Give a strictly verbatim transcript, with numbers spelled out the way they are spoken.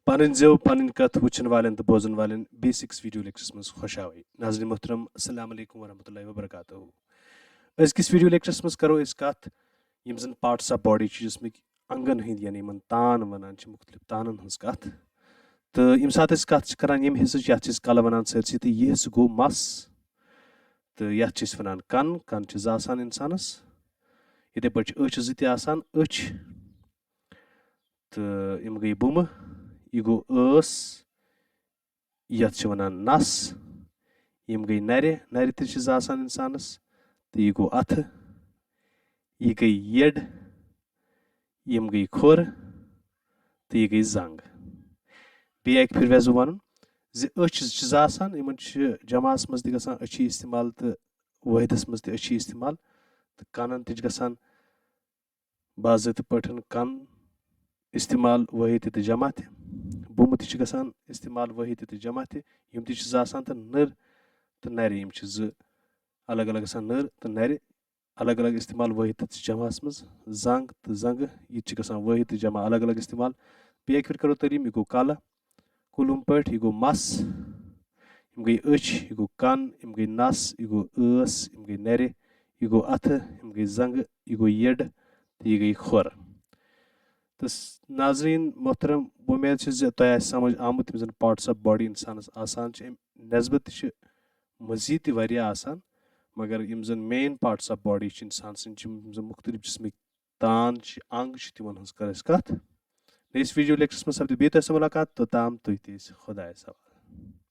پنٕنۍ زٮ۪و، پنٕنۍ کتھ وٕچھن والٮ۪ن تہٕ بوزن والٮ۪ن بیسکس ویڈیو لیکچرس منٛز خۄش آوٕے۔ ناظرین محترم، السلام علیکم ورحمۃ اللہ وبرکاتہ۔ أزکِس ویڈیو لیکچرس منٛز کرو أسۍ کتھ یِم زن پارٹس آف باڈی چھِ، جسمٕکۍ انگن ہٕنٛدۍ، یعنی یِمن تان ونان چھِ، مختلف تانن ہٕنٛز کتھ۔ تہٕ ییٚمہِ ساتہٕ أسۍ کتھ چھِ کران ییٚمہِ حصٕچ، یتھ چھِ أسۍ کلہٕ ونان سٲرسٕے، تہٕ یہِ حصہٕ گوٚو مس، تہٕ یتھ چھِ أسۍ ونان کن۔ کن چھِ زٕ آسان انسانس۔ یِتھے پٲٹھۍ چھِ أچھ زٕ تہِ آسان، أچھ، تہٕ یِم گٔے بُمہٕ۔ یہِ گوٚو ٲس، یتھ چھِ ونان نس۔ یِم گٔے نرِ، نرِ تہِ چھِ زٕ آسان انسانس، تہٕ یہِ گوٚو اتھٕ۔ یہِ گٔے یٔڈ، یِم گٔے کھۄر، تہٕ یہِ گٔے زنٛگ۔ بیٚیہِ اکہِ پھِرِ ویژھٕ بہٕ ونُن زِ أچھ چھِ زٕ آسان، یِمن چھِ جمعس منٛز تہِ گژھان أچھی استعمال تہٕ وٲحدس منٛز تہِ أچھی استعمال، تہٕ کنن تہِ چھِ گژھان باضٲبطہٕ پٲٹھۍ کن استعمال، وٲحد تہِ تہٕ جمع تہِ۔ بُمہٕ تہِ چھِ گژھان استعمال، وٲحد تہِ تہٕ جمع تہِ۔ یِم تہِ چھِ زٕ آسان، تہٕ نٔر تہٕ نرِ، یِم چھِ زٕ الگ الگ گژھان، نٔر تہٕ نرِ الگ الگ استعمال، وٲحد تہٕ جمعس منٛز۔ زنٛگ تہٕ زنٛگہٕ، یہِ تہِ چھِ گژھان وٲحد تہٕ جمع الگ الگ استعمال۔ بیٚیہِ اکہِ پھِرِ کرو تعلیٖم، یہِ گوٚو کلہٕ، کُلُم پٲٹھۍ، یہِ گوٚو مس، یِم گٔے أچھ، یہِ گوٚو کن، یِم گٔے نس، یہِ گوٚو ٲس، یِم گٔے نرِ، یہِ گوٚو اتھٕ، یِم گٔے زنٛگہٕ، یہِ گوٚو یٔڈ تہٕ یہِ گٔے کھۄر۔ تہٕ س-، ناظرین محترم، بہٕ اُمید چھِ زِ تۄہہِ آسہِ سمجھ آمُت یِم زن پارٹس آف باڈی انسانس آسان چھِ، امہِ نسبت تہِ چھِ مزید تہِ واریاہ آسان، مگر یِم زن مین پارٹس آف باڈی چھِ انسان سٕنٛدۍ، چھِ یِم زن مختلف جسمٕکۍ تان چھِ، انگ چھِ، تِمن ہٕنٛز کر أسۍ کتھ۔ نٔیِس ویڈیو لیکچرس منٛز سپدِ بیٚیہِ تۄہہِ سۭتۍ ملاقات، توٚتام تُہۍ تہِ ٲسِو خۄدایس حوالہٕ۔